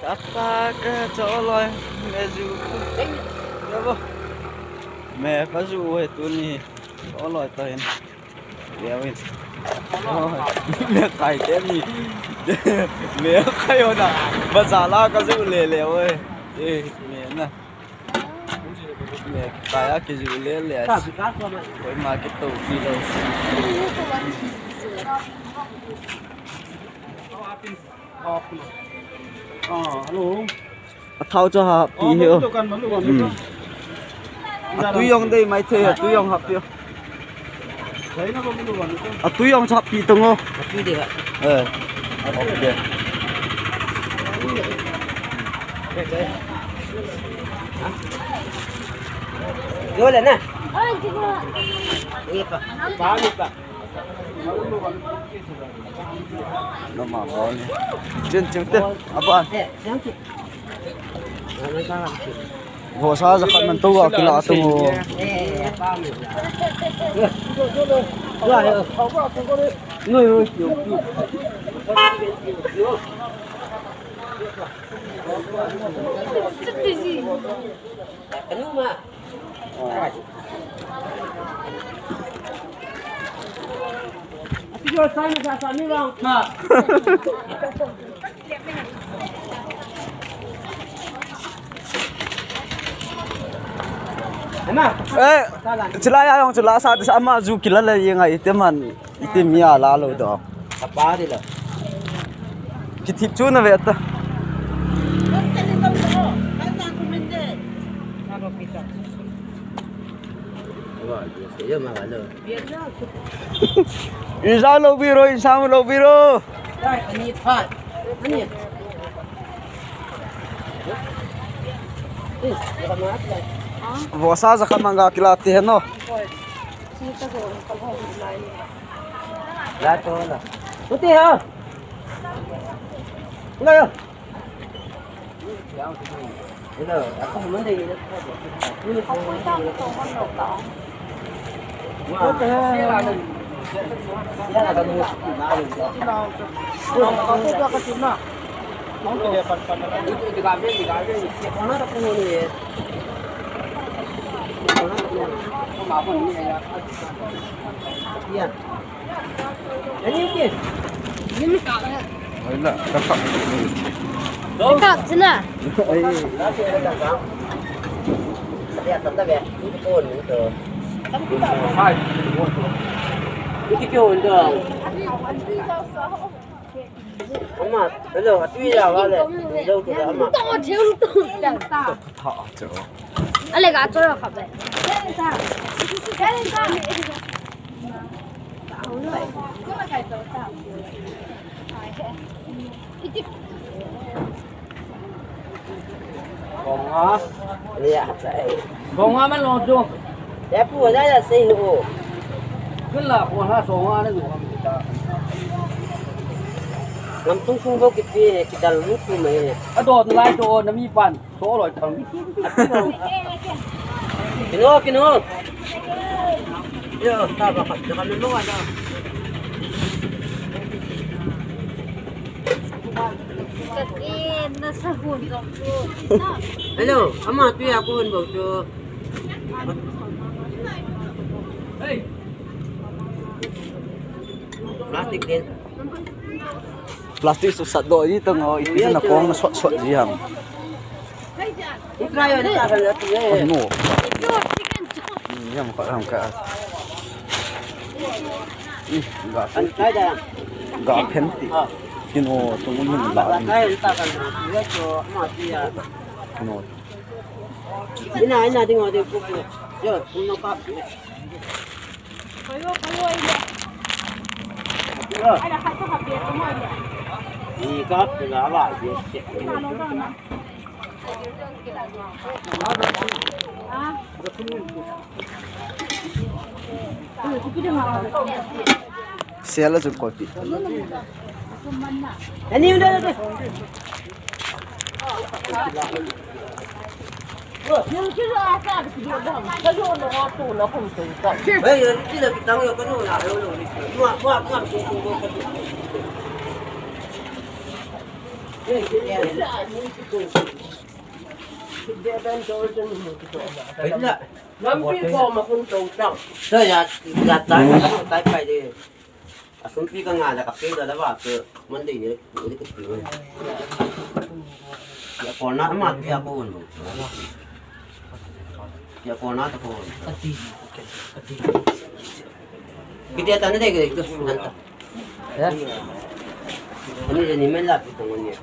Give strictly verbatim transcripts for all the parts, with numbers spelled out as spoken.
Tata ka choloi me ju. Yabo. Me pa ju he tuni. Choloi ta hin. Leo hin. Me kai te ni. Me kai ho na. Bazar la ka ju le le oi. Eh, me na. Me kai a kiju le le. Koima kitoh pi lou. Ah, hello. A thao chu hahpi hi o. Hmm. A tui jong dei mai thei, a tui jong hahpi o. A tui jong chu hahpi tong o. A tui dei ha. Eh. Okay. Yo le na. Ni pa. Pa ni pa. Noma bol. Chin chin te. Aba. Vosa jakhat man tou a kila tou. Eh, chulai a jong chu lasa, ama ju kila le jeng a ite man, ite mi a la lou doh. Apa di lo. Kithip chu na ve ta. Insang lou biro, insang lou biro. Vosa jakhat man ga kila te no. La to la. Uti ha. La yo. Kap china. Ama, hello, atui ja vale. Hello, tu ama. Ale ga cho kha be. Kong ha. Kong ha man lo jo. Ya pu na ya sei ho. Kun la kong ha so ha na jo. Ngam tung sung bo kiti kidal lu tu mai. A do lai do na mi pan. Soloi thang. Kino, kino. Yo, ta ba ka, ka no wa da. Hello, ama tu ya ko hon bo tu. Hey. Plastic din. Plastic su sat do ji tong o, iti na kong sot sot ji ham. Oh, no. Ni ham ka ham ka. Ih, ga phen. Ga phen ti. Kino tung mun la. Kino. Ina, ina, ding o, ding o. Yo, tung no ka. Sel a chun koipi. Lampi ko ma kun to tang. Sa ya, ya tai, tai pai de. Asumpi ka nga la ka pe da la ba ke Monday ni, ni ka pe. Ya ko na ma ya ko un. Ya ko na ta ko un. Ati, ati. Kita tanda de ke tu nan ta. Ya. Ani je ni men la pi tong ni.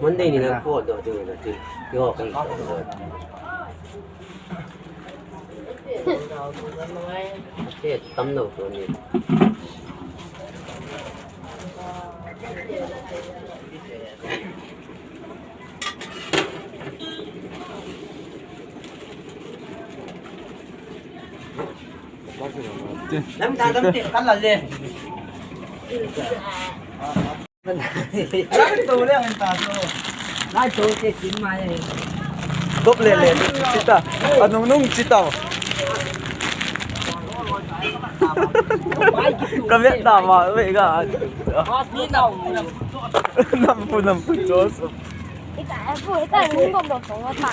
Monday ni na ko do do do. Yo kan. Te tam lo to ni. Lam ta lam te kala le. Lam to le an ta to. Lai to te tin mai. Top le le chita. Anung nung chita. Ka ve ta ma ve ga. Nam pu nam pu jos. Ita, eh, pu, ita, ni bom bom bom bom. Ha?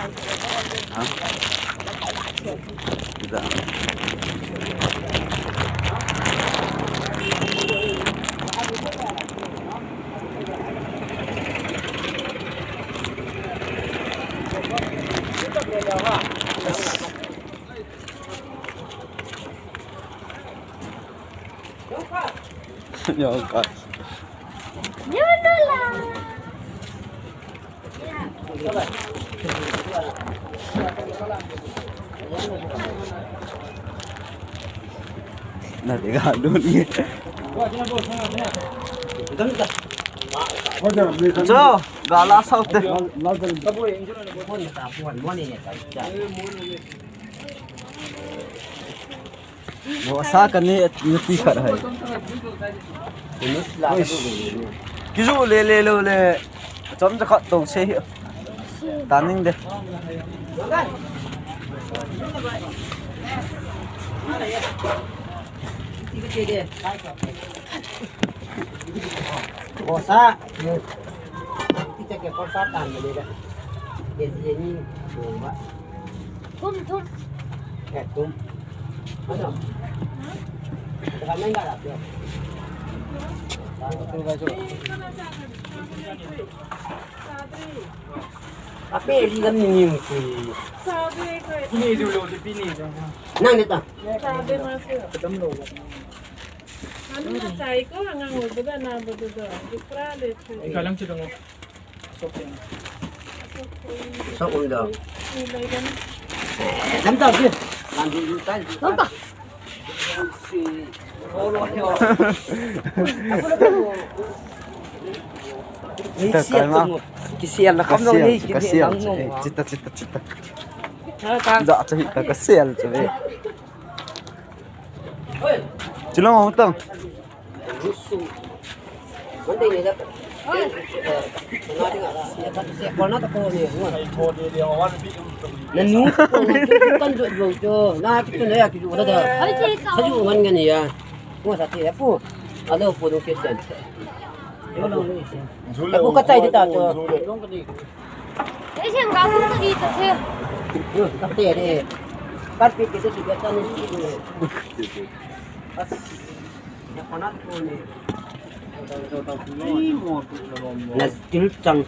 Ita. Yo, ka. Yo, no la. Na de ga dun ni. Jo, gala sao te. Mo sa ka ni, ni ti khat hai. Kiju le le lo le. Chom cha khat to se hi. Ta ning de. Ko sa. Ti cha ke ko sa tan le da. Ke ni ko ba. Thum, thum. Eh, thum. Ano? Saka may ngarap yun. Tapi, hindi kami ninyo. Sabi ko eh. Pini, dulo, pini. Nang dito. Sabi mo siya. Ano na, chay ko, ang ang ulo ba na, ba doon? Di prale, chay. Ikaw lang, chidong mo. Sok um da. Lam ta si. Lam ta. Lam ta. Kita kalma. Kisial na kam no ni, kisial. Chita, chita, chita. Da, chita, kisial, chita. Chilong, utang. Nanu, kan jo jo jo. Na ki tu na ya ki jo da. Sa jo man ngani ya. Ko sa ti ya pu. Alo pu no ke sen. Pu ka chai di ta to. Ei, sem ga pu ta di ta se. Ka te de. Ka pi ki tu si ka ni. Na til chang.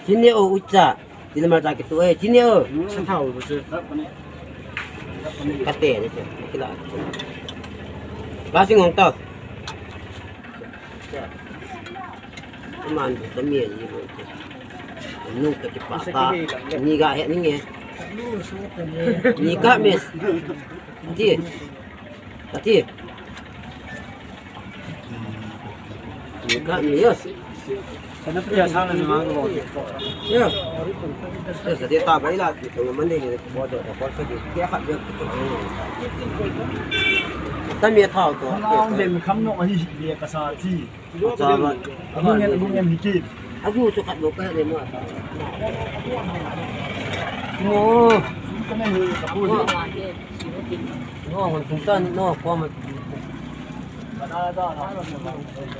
Chini o ucha. Chini ma ta ki tu e. Chini o. Kate ni che. Kila. Ba sing hong ta. Aman, tami ni mo. Nung ka kipa ta. Ni ga he ni nge. Ni ka mes. Ti. Ti. Ni ka ni yes. Sana pia sana ni mang ko. Ya. Yes, dia ta bai la, tu Monday ni ko do ko sa ki. Dia ka dia. Tami thao to. Dem kham no ahi dia ka sa ti. Abu ngen, abu ngen hiki. Abu chu khat lo ka le mo. Mo. No, ngon sung tan, no, koma.